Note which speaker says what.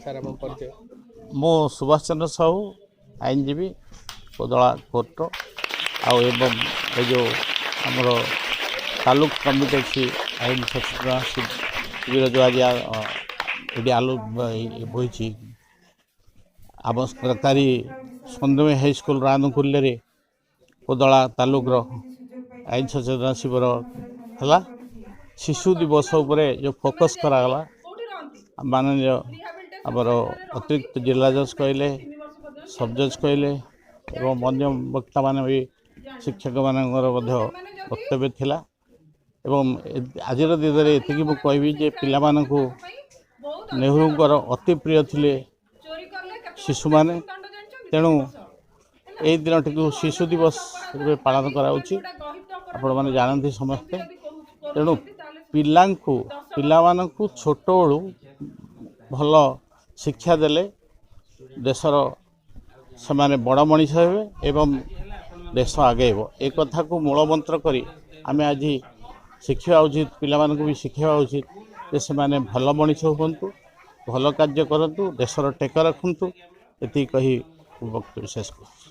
Speaker 1: Sir, ଆପଣ ପରିଚୟ?
Speaker 2: ମୁଁ ସୁଭାଷ ଚନ୍ଦ୍ର ସାହୁ, ଆଇନଜୀବୀ, କୋଦଳା କୋର୍ଟର। ଆଉ ଏବଂ ଏ ଯେଉଁ ଆମର ତାଲୁକ କମିଟି ଅଛି, ଆଇନ ସଚେତନ ଶିବିର ଯେଉଁ ଆଜି ଏଠି ଆଲୋ ହୋଇଛି ଆମ ସରକାରୀ ସନ୍ଦମୀ ହାଇସ୍କୁଲ ରାନୁକୁଲ୍ୟରେ, କୋଦଳା ତାଲୁକର ଆଇନ ସଚେତନ ଶିବିର ହେଲା। ଶିଶୁ ଦିବସ ଉପରେ ଯେଉଁ ଫୋକସ୍ କରାଗଲା, ମାନନୀୟ ଆମର ଅତିରିକ୍ତ ଜିଲ୍ଲା ଜଜ୍ କହିଲେ, ସବ୍ ଜଜ୍ କହିଲେ ଏବଂ ଅନ୍ୟ ବକ୍ତାମାନେ ବି, ଶିକ୍ଷକମାନଙ୍କର ମଧ୍ୟ ବକ୍ତବ୍ୟ ଥିଲା। ଏବଂ ଆଜିର ଦିନରେ ଏତିକି ମୁଁ କହିବି ଯେ ପିଲାମାନଙ୍କୁ, ନେହେରୁଙ୍କର ଅତି ପ୍ରିୟ ଥିଲେ ଶିଶୁମାନେ। ତେଣୁ ଏଇ ଦିନଟିକୁ ଶିଶୁ ଦିବସ ରୂପେ ପାଳନ କରାଯାଉଛି, ଆପଣମାନେ ଜାଣନ୍ତି ସମସ୍ତେ। ତେଣୁ ପିଲାଙ୍କୁ, ପିଲାମାନଙ୍କୁ ଛୋଟବେଳୁ ଭଲ ଶିକ୍ଷା ଦେଲେ ଦେଶର ସେମାନେ ବଡ଼ ମଣିଷ ହେବେ ଏବଂ ଦେଶ ଆଗେଇବ। ଏ କଥାକୁ ମୂଳମନ୍ତ୍ର କରି ଆମେ ଆଜି ଶିଖିବା ଉଚିତ, ପିଲାମାନଙ୍କୁ ବି ଶିଖିବା ଉଚିତ ଯେ ସେମାନେ ଭଲ ମଣିଷ ହୁଅନ୍ତୁ, ଭଲ କାର୍ଯ୍ୟ କରନ୍ତୁ, ଦେଶର ଟେକ ରଖନ୍ତୁ। ଏତିକି କହି ବକ୍ତବ୍ୟ ଶେଷ କରୁଛି।